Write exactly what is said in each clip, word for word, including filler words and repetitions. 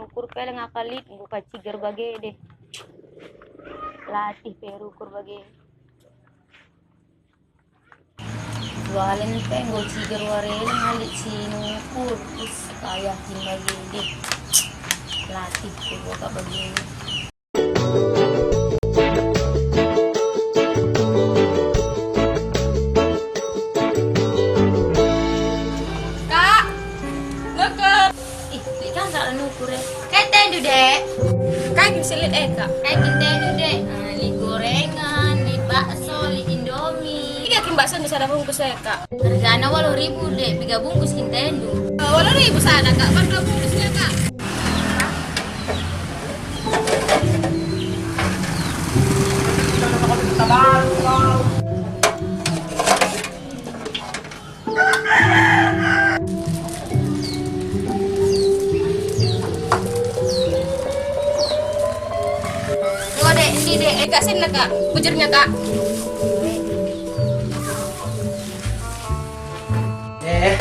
Ukur pe langa kalit, enggo ka ciger bage deh. Latih pe rukur bage. Jualen pe enggo ciger ware, langa lit si nukur, terus payah kin bage deh. Latih pe enggo ka bage. Kak, nukur. Ih, lit kan kak nukur e. Kai tendu, Dek? Kai kin si lit e, Kak? Kai kin tendu, Dek? Ah, lit gorengan, lit bakso, lit indomie. Iga kin bakso ni sada bungkus e, Kak? Hargana waluh ribu, Dek, piga bungkus kin tendu? Eh, waluh ribu sada, Kak, ban dua bungkus ya, Kak. Enggo, Dek, enti, Dek, eh, Kak, senna, Kak, bujurnya, Kak. Eh,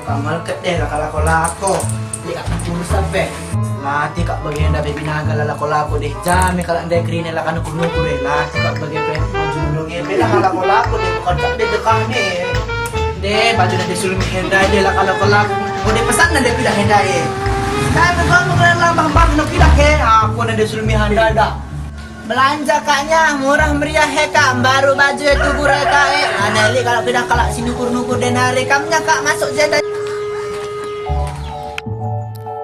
kamal ket deh, la kalako-lako. Lit kak pulsa pe. Latih kak bagenda pe binaga la lako-lako deh. Jame kalak ndai kerina la kanukur-nukur deh. Latih kak bage pe. Baju nunung pe la kalako-lako deh. Bukan kak deh dekah nih. Deh, baju nande sulmi hendai deh la kalako-lako. Oh, deh pesan nande pidah hendai. Kan kau mengelar lambah-lambah no pidah he. Aku nande sulmi handai dah. Belanja kaknya murah meriah he kak, mbaru baju e tukur e kak e. Aneh lit kalau pidah kalak si nukur-nukur denari, kamnya kak masuk jenda.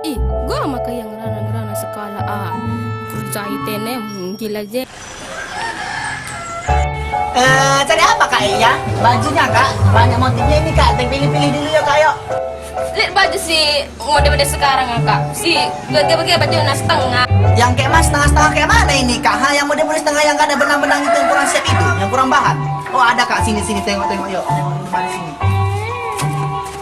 Ih, gua maka yang ngerana-ngerana sekalak ah. Kerja itene gila je. Eh, cari apa kak ya? Bajunya kak, banyak motifnya ini kak, pilih-pilih dulu ya kak yuk. Lit baju si mode-mode sekarang, Kak. Si bage-bage bajuna setengah. Yang kayak mas setengah-setengah kayak mana ini, Kak? Ha, yang mode-mode setengah yang kada benang-benang itu yang kurang siap itu, yang kurang bahan. Oh, ada, Kak. Sini, sini, tengok, tengok, yuk. Tengok, tengok, sini.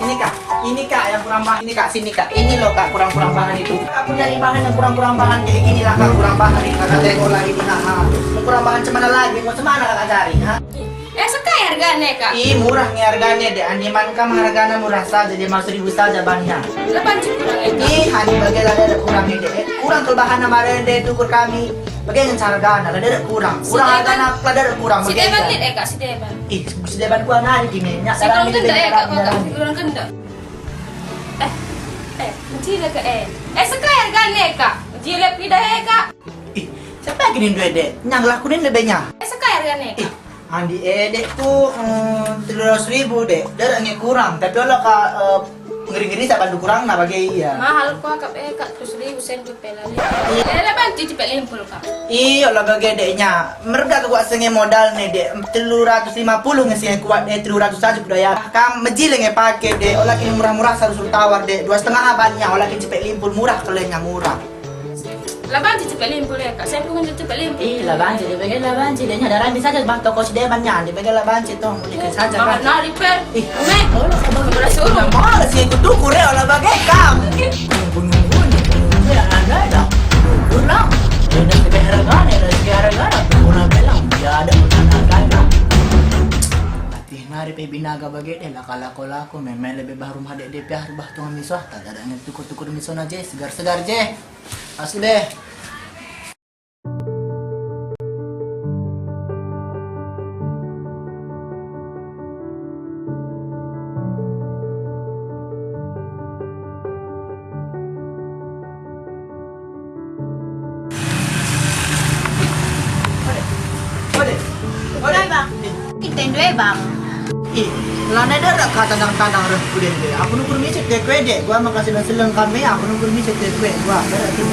Ini, Kak. Ini, Kak, yang kurang bahan. Ini, Kak, sini, Kak. Ini loh, Kak, kurang-kurang bahan itu. Aku nyari bahan yang kurang-kurang bahan kayak gini lah, Kak. Kurang bahan ini, Kakak tengok lah ini, Kak. Ha. Yang kurang bahan cemana lagi? Mau cemana Kakak cari, ha? Eh, sekai hargane, Kak? Ih, murah nge hargane, Dek. Andi man kam hargana murah saja, lima seribu saja bannya. Leban si kurang itu. Ih, andi bage la dada kurang ende, Dek. Kurang kelebahanna mare ende tukur kami. Bage ngenca hargana, la dada kurang. Kurang hargana, la dada kurang. Si bage deban enda. Lit, eh, Kak, si deban. Ih, si deban gua nari kini. Nyak si dalam kurang itu kenda, eh, Kak, dalam Kak, ini. Si kurang kenda. Eh, eh, mejile ke, eh. Eh, sekai hargane, Kak. Mejile pidah, eh, Kak. Ih, siapa yang kini duit, Dek? Nyang laku nin lebenya. Eh, sekai hargane, Kak. Ih, andi e, Dek, tu, em, telu ratus ribu, Dek. Dada nge kurang, tapi ola ka, eh, ngeri-ngeri sa bandu kurangna bage ia. Mahal kuakap e, Kak, terus ribu sendu pe la lit. Iya. Eh, la banci cepet limpul, Kak. Iyo, la bage, Dek, nya. Merga ke kuat senge modal ne, Dek. Telu ratus lima puluh nge senge kuat, eh, telu ratus saja budaya. Kam mejile nge pake, Dek. Ola kin murah-murah saru-saru tawar, Dek. Dua setengah abannya, ola kin cepet limpul, murah kelenya murah. La banci cepet limpul e, Kak. Saya pun cepet limpul. Ih, la banci, dia bage la banci, dia nyadar andi saja bah toko si deban nya, dia bage la banci toh, mudi ke saja bah. Makan nari pe. Ih, me. Berasa urung. Malas ya ikut tukur ya, ola bage kam. Bunuh-bunuh, ya ada dah. Tukur lah. Dia dah segar harga, dia dah segar harga, tukur lah belang. Dia ada pun harga. Latih nari pe binaga bage deh, lako-lako, meme lebih bah rumah dek dek piah, bah tuang miso, tak ada nge tukur-tukur miso na je, segar-segar je. Asli deh. Ode, ode, ode. Bang. Kin tendu e, Bang. Ih, lanai derak ka tandang-tandang reh ku dende. Aku nukur miset ke kue dek, gua maka seleng-seleng kami, aku nukur miset ke kue, gua derak tu.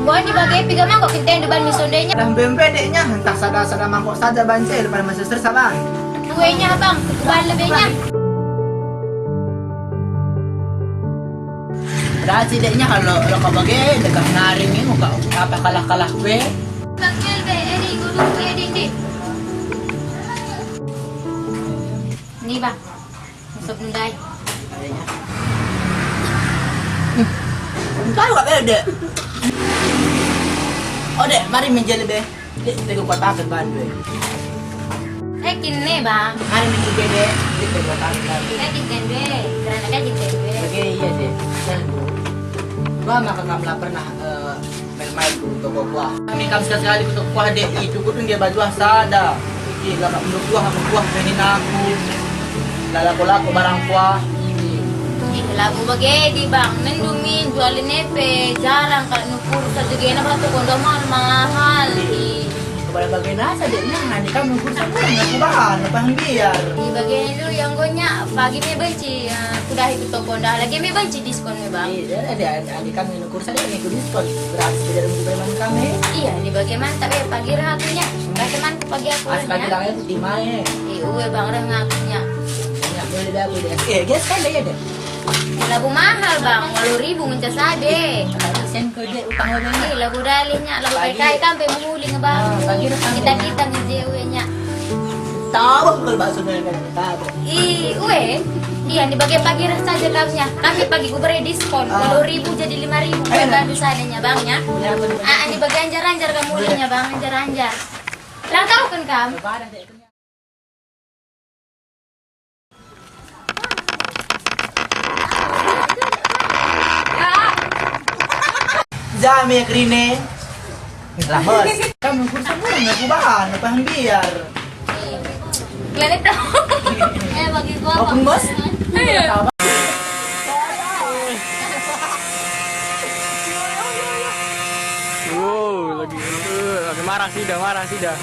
Gua ni bage piga mangkok kin tendu ban miso ndenya. Dah bembe deknya, entah sada-sada mangkok saja banci, lepas masa sersa, Bang. Kuenya, Bang, ban lebenya. Berarti deknya kalau, kalau kau bage, degah nari minggu kau, apa kalah-kalah kue? Bang Melbe, eri guru kue dindi. Ni, Bang. Masuk ndai. Entah juga bede. Oh, Dek, mari menjadi be. Dek, kita ke kuat banget bandu. Eh, kini, Bang. Mari menjadi be. Dek, kita ke kuat banget bandu. Eh, kini, Dek. Kerana kan kini, Dek. Oke, iya, Dek. Dah, Bu. Lama ka kam la pernah, eh, main-main ku toko kuah. Kami kam sekali-sekali ku toko kuah, dek, i, cukup nge bajuah sada. Iki, la kam kuah, kuah kenin aku. La lako-lako barang kuah. Ih, labo bage di, Bang. Nendumi jual nepe jarang kal nukur saja gena batu kondo mahal-mahal. Ih. Kepada bage nasa, dek, nah, di kam nukur semua, aku bahan, bahan biar. Ih, bage lu yang gonya, pagi me benci, eh, kudahi ku toko ndah, lagi me benci diskon me, Bang. Ih, dia ada, ada, ada kam nukur saja, nih, ku diskon. Gratis beda dengan preman kami. Iya, di bage mantap, eh, pagi reh aku nya. Bage mantap pagi aku. As nya. Pagi reh aku di mai. Ih, ue, Bang, reh ngaku nya. Nya, boleh dah aku deh. Eh, gas kan deh, ya deh. Eh, labu mahal, Bang, walu ribu ngenca sade. Sen ke dek utang lagi. Ih, labu dalih nya, labu kai-kai kampe menguli nge, Bang. Ah, pagi reh kampe. Kita-kita ngeje ue nya. Tahu kalau bakso dengan tahu. Ih, ue. Iya, ni bage pagi reh saja kami nya. Kami pagi ku bere diskon. Ah. Walu ribu jadi lima ribu. Ayo, nah. Bandu sana nya, Bang, nya. Ya, betul, betul. Ah, ni bage anjar-anjar kamu nya, Bang, anjar-anjar. Lang tahu kan kam? Jame kerine. Lah, bos. Kamu kursa murah, aku bahan, apa yang biar? Klenik dong. Eh, bagi gua apa? Apun, bos? Iya. Wow, lagi, lagi marah sih dah, marah sih dah.